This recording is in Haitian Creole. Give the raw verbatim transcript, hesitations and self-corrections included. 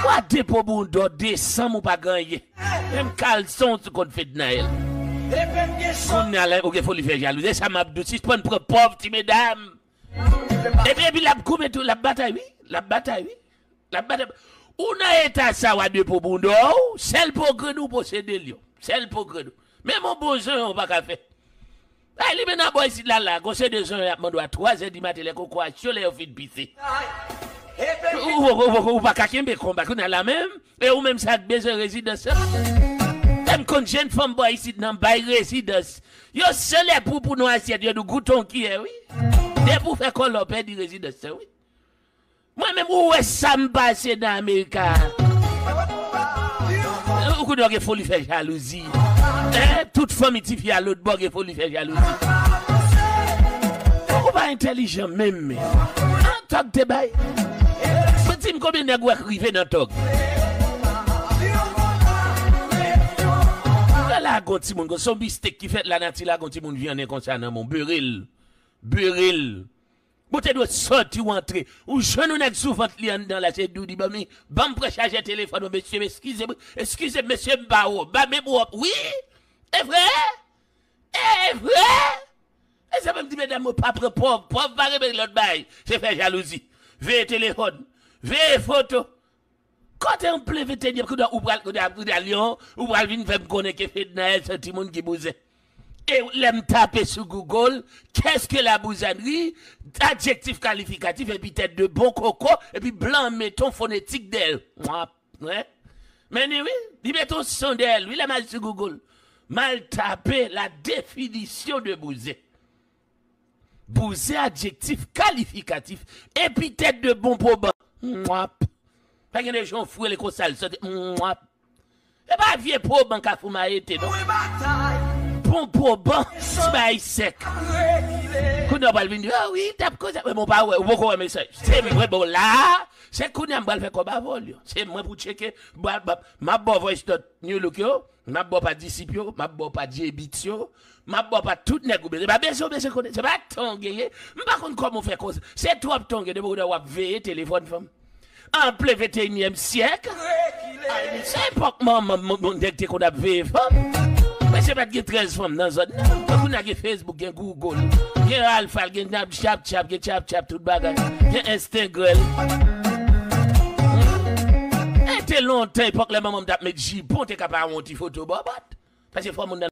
Wa depo bouda w, desanm ou pa gen anyen. Menm kalson w sou kont Fednaelle. Kounye a la, ou gen foli fè jalouzi. E sa m ap di w, sispann pran pòv ti medam. Epi, epi l ap goumen tou, l ap batay, wi. L ap batay, wi. L ap batay. Ou nan eta sa, wa depo bouda w, sèl pwogrè nou posede l yo. Sèl pwogrè nou. Menm yon bon jan, ou pa ka fè. Ay, li menm nan bò isit la, la, gon seri de jan y ap mande w a twa zè di maten, lè koko a cho, lè yo fin pise. Ou, ou, ou, ou, ou pa ka kenbe konba kounye a la menm, e ou menm sa k bezwen rezidans lan. Lè m konn jèn fanm bò isit nan bay rezidans. Yo sele pou, pou nou asyèt, yo di w goute yon kiyè, wi. Depi w fè kòlè, w pèdi rezidans lan, wi. Mwen menm, ou wè sa m pase nan Amerika. Ou konnen w gen foli fè jalouzi. Eh, tout fanmi tifi a lòt bò gen foli fè jalouzi. Ou pa entèlijan menm, men. An tòg te bay. Mwen di m konbyen nèg ou wè k rive nan tòg. Lè la gon timoun, gon son bistek ki fèt la nati la gon timoun vyannen konsa nan men w. Bere l. Bere l. Ou te dwe sòti w antre. Ou jwenn yon nèg sou vant li anndan la, se Doudi, ban m, ban m pran chajè telefòn mwen, mesye, eskize m, eskize m, mesye, m pa wè w. Ba, men pou w, wi, e vre, e vre. E sa fè m di medam yo pa pran pòv, pòv pa renmen lòt bagay, se fè jalouzi. Veye telefòn, veye foto. Kote an plen ventenyèm, kounye a ou pral, kounye a, kounye a Lyon, ou pral vin fè m konnen ke Fednaelle se yon timoun ki bouzen. E lè m tape sou Google, qu'est-ce que la bouzanerie, adjektif kalifikatif, epitèt de bon koko, epi blan mete yon fonetik dèyè l. Mwap, wè. Men ni wi, li mete yon son dèyè l, wi, lè m al sou Google. M al tape la définition de bouzen. Bouzen, adjektif kalifikatif, epitèt de bon pwoban. Mwap. Pa gen de jan w fwele konsa l soti. Mwap. E pa vye pwoban Kafou Mayete, non. Bon pwoban, ti bagay sèk. Kounye a w pral vin di, ah wi, t ap koze. Men bon, w pa wè, ou poko wè mesaj. Se mwen, bon, la, se kounye a m pral fè kòb avè w, yo. Se mwen pou tcheke, m ap ba w voice note New Look yo. M ap ba w pa disip yo, m ap ba w pa J-Beatz yo, m ap ba w pa tout nèg ou bezwen. Se pa bezwen, bezwen konnen, se pa tan w genyen. M pa konn kòman w fè konsa. Se twòp tan w gen, depi w ap veye telefòn fanm. An plen venteyinyèm syèk, se epòk manman m, m, nèg te konn ap veye fanm. Mesye pa t gen trèz fanm nan zòn nan. Kounye a gen Facebook, gen Google, gen Alpha, gen Snapchat, gen Chap Chap, tout bagay. Gen Instagram. E te lontan, epòk lè manman m t ap met jipon, te ka pa wè yon ti foto bòbòt. Paske fò moun nan